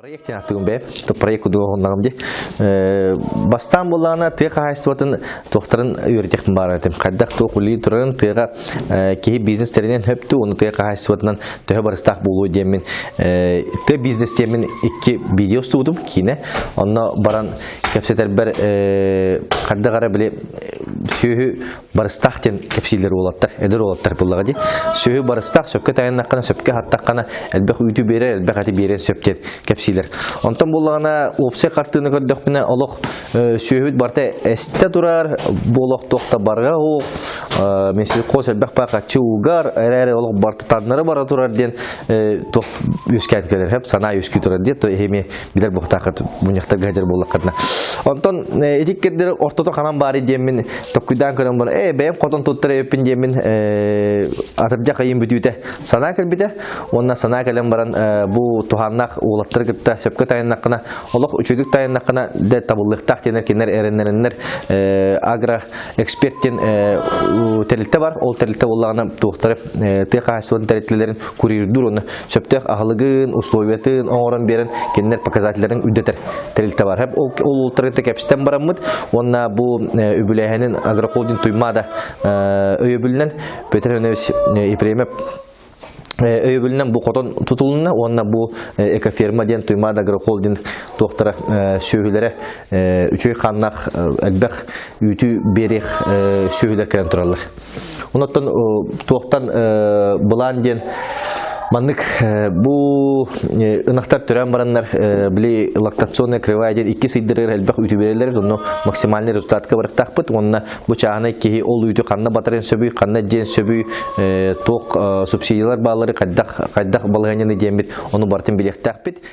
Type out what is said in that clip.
Проект аттыгын бэйэм, проект кудуга оһоннаҕым дии. Бастаан буоллаҕына тыа хаһаайыстыбатын туохтарын үөрэтиэхпин баҕарар этим. Хайдах туох үлэлии турарын тыаҕа киһи бизнес тэринэн хөптүү, уонна тыа хаһаайыстыбатынан төһө барыстаах буолуо диэммин тыа бизнес диэммин икки видео устубутум киинэ. Онно баран кэпсэтэрбэр хайдах эрэ били сүөһү барыстаах диэн кэпсииллэр уолаттар, эдэр уолаттар буоллаҕа дии. Сүөһү барыстаах, сөпкө тайаннаххына, сөпкө аһаттаххына, элбэх үүтү биэрэр, элбэх эти биэрэр сөп диэн кэпсиилэр. Онтон буоллаҕына, уопсай хартыына көрдөхпүнэ, олох сүөһүбүт барыта эстэ турар, бу олох туох да барыга суох, меселхоз элбэх баахаччы уугар, эрээри олох барыта таннары бара турар диэн туох үөскээн кэлэр, хэп санаа үөскүү турар диэн, то эһиэми билэр буохтааххыт мунньахтарга сылдьар буоллаххытына. Онтон ити кирдери ортото ханан баары диэммин токкуйдаан көрөн баран, ээ бэйэм хотон туттар эбиппин диэммин атырдьах ыйын бүтүүтэ санаа кэлбитэ. Уонна санаа кэлэн баран бу туһааннаах уолаттары кытта сөпкө тайыннаххына, олох үчүгүк тайыннаххына дэ табыллыахтаах диэнэр кинилэр эрэннэрэннэр агро эксперт диэн тэрилтэ бар. Ол тэрилтэ буоллаҕына туохтары тыа хаһаайыстыбатын тэрилтэлэрин курьердуур уонна сөптөөх аһылыгын, условиятын оҥорон биэрэн кинилэр показателлэрин үрдэтэр тэрилтэ бар. Ол ол ултарыта кэпсэтэн бараммыт уонна бу үбүлээһинин агрохолдинг Туймаада өйөбүлүнэн Петр Иванович Ефремов өйөбүлүнэн бу хотон тутулунна уонна бу экоферма диэн Туймаада агрохолдинг туохтара сүөһүлэрэ үчүгэй хааннаах элбэх үүтү биэриэх сүөһүлэр кэлэн тураллар. Онтон туохтан былаан диэн маннык бу ынахтар төрөөн бараннар били лактационная кривая диэн икки сыйдарыгар элбэх үүтү биэрэллэр онно максимальный результатка барыктаахпыт уонна бу чааһынай киһи ол үүтү ханна батарын сөбүй ханна диэн сөбүй туох субсидиялар бааллары хайдах хайдах балаһыанньаны диэммит ону барытын билиэхтээхпит.